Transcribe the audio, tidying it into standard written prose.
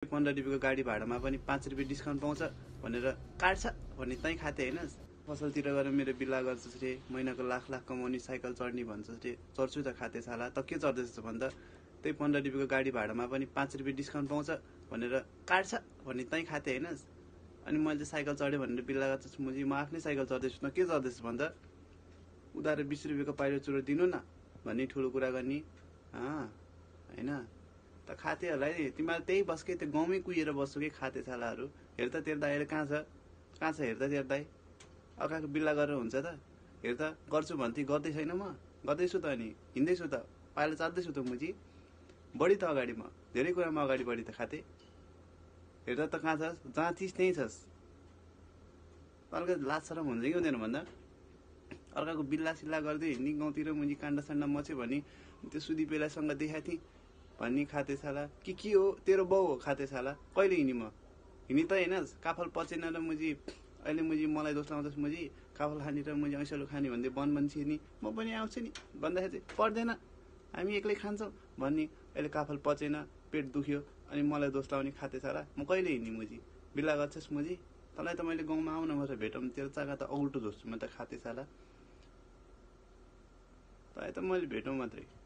15 रुपियाँको गाडी भाडामा पनि 5 रुपियाँ डिस्काउन्ट पाउँछ भनेर काट्छ भन्ने तै खाते हैन। पसलतिर गएर मेरो बिल्ला गर्छस् रे, महिनाको लाख लाख कमाउने साइकल चढ्ने भन्छस् रे, चढ्छु त खाते साला। त के चढ्दैछस् भन्दा त्यही 15 रुपियाँको गाडी भाडामा पनि 5 रुपियाँ डिस्काउन्ट पाउँछ भनेर काट्छ भन्ने तै खाते हैन। अनि मैले साइकल चढ्यो भनेर बिल्ला गर्छस् मुजी, म आफ्नै साइकल चढ्दैछु न, के चढ्दैछस् भन्दा उधारो 20 रुपियाँको पाइलो चुरो दिनु न भन्ने ठुलो कुरा गर्ने हैन। त खातेहरूलाई तिमीहरू त्यही बस्के त्यो गाउँमै कुहिएर बस्छु कि खाते सालाहरू। हेर त तेरो दाइ अहिले कहाँ छ हेर त तेरो दाइ। अर्काको बिल्ला गरेर हुन्छ त? हेर त गर्छु भन्थे गर्दै छैन, म गर्दैछु त, अनि हिँड्दैछु त, पाइला चाल्दैछु त मुजी। बढी त अगाडि, म धेरै कुरामा अगाडि बढी त खाते। हेर त कहाँ छस्, जहाँ थिस् त्यहीँ छस्। अर्को लाज शरम हुन्छ कि हुँदैन भन्दा अर्काको बिल्ला सिल्ला गर्दै हिँड्ने गाउँतिर मुजी काण्ड साण्ड मच्यो भने त्यो सुदी पेलासँग देखाएको थिएँ भन्ने खाते साला। के हो तेरो बाउ हो खाते साला। कहिले हिँडी म हिँडी त हैन, काफल पचेन र मुजी अहिले मुजी मलाई दोष लाउँछस् मुजी, काफल खाने र मुजी ऐसलो खाने भन्दै वन छिर्ने म पनि आउँछु नि भन्दाखेरि चाहिँ पर्दैन, हामी एक्लै खान्छौँ भन्ने। अहिले काफल पचेन, पेट दुख्यो अनि मलाई दोष लाउने खाते साला। म कहिले हिँड्ने मुजी, बिल्ला गर्छस् मुजी। तँलाई त मैले गाउँमा आउन मात्र भेटौँ, तेरो चाका त औल्टो जोड्छु म त खाते साला। तँलाई त मैले भेटौँ मात्रै।